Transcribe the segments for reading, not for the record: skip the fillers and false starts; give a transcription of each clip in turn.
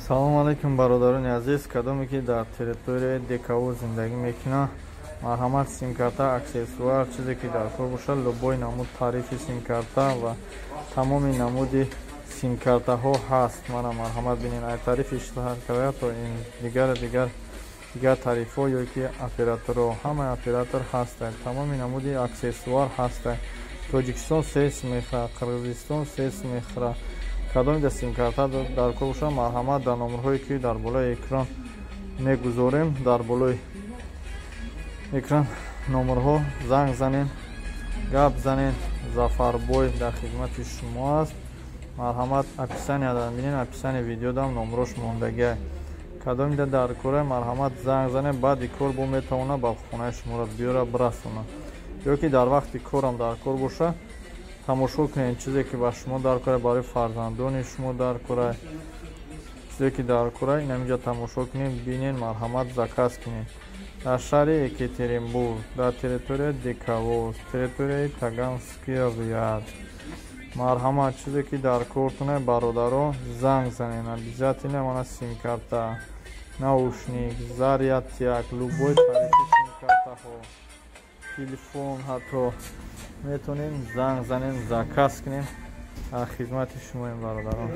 Салом алейкум, бародарони азиз. Кадоме ки дар территорияи ДКО зиндагӣ мекунад, марҳамат, симкарта, аксессуар, чизе ки дар кор бошад, любой намуд тарифи симкарта ва тамоми намуди симкартаҳо ҳаст. Мана, марҳамат, бинед, ай тарифи иштиҳаркарда то ин дигар дигар дигар тарифҳо ё ки операторҳо, ҳамаи оператор ҳастанд, тамоми намуди аксессуар ҳастанд. Тоҷикистон сес мехӯрад, Қирғизистон сес мехӯрад. Кадоме дар симкарта дар кор бошад, марҳамат, дар номерҳое ки дар болои экран мегузорем, дар болои экран номерҳо занг занен, гап занен. Зафарбой дар хизмати шумо аст. Марҳамат, описанияда бинен, описания видеодам номерош мондагиа. Кадомида дар кора, марҳамат, занг занен. Баъди кор бо метавона ба хонаи шуморо биёра, бирасона, ё ки дар вақти корам дар кор боша, тамошо кунед. Чизе ки ба шумо дар кора, барои фарзандони шумо дар кора, чизе ки дар кора, инаминҷа тамошо кунед, бинен, марҳамат, заказ кунед. Дар шаҳри Екатеринбург, дар территорияи Декавоз, территорияи Таганский ряд. Марҳамат, чизе ки дар кортуна, бародаро, занг занен обязательно. Мана, симкарта, наушник, зарядник, любой тарифи симкартаҳо, телефон ҳатто метавонем занг занем, заказ кунем. Дар хизмати шумоем, бародарон.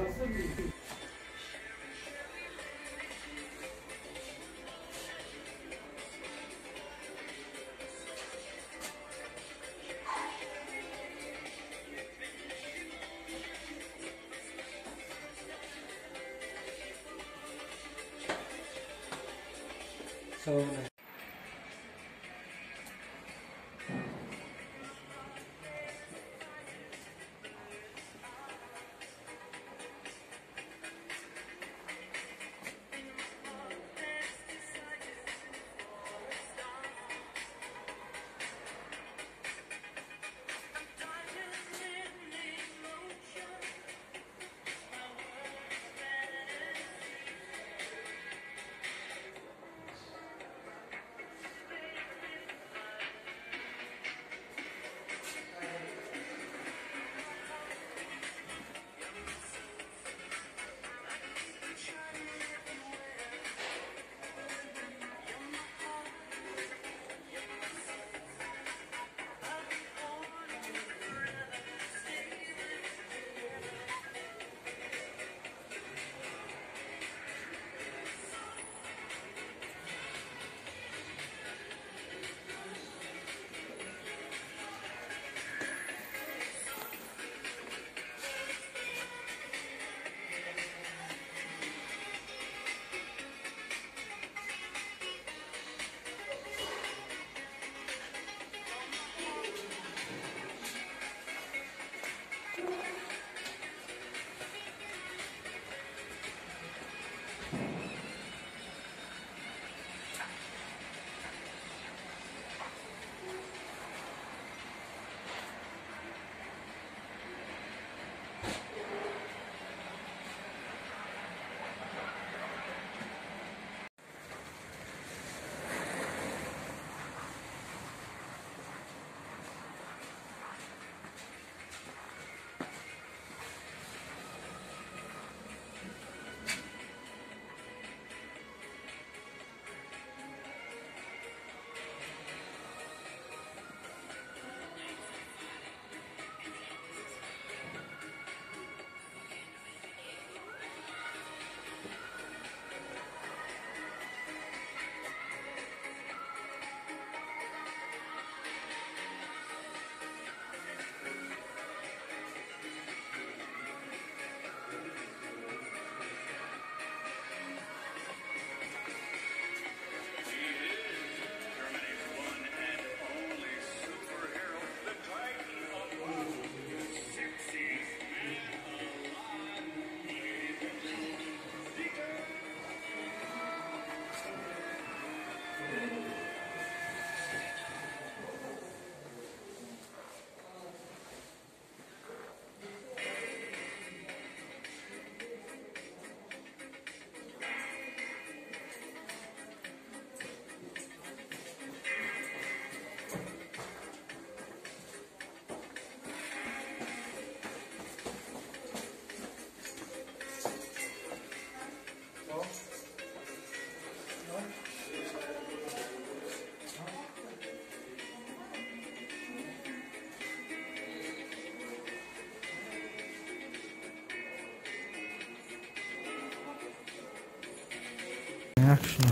Салом. Якшна.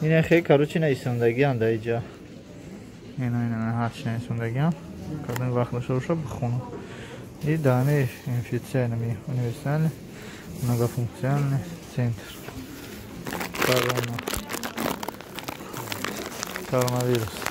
Ина хе, короче, нависондагиам дар иҷа. Ина ҳарчи нависондагиам. Кадом вақт дошта боша, бихонам. И дами инфекционный универсальный многофункциональный центр. Корона. Коронавирус.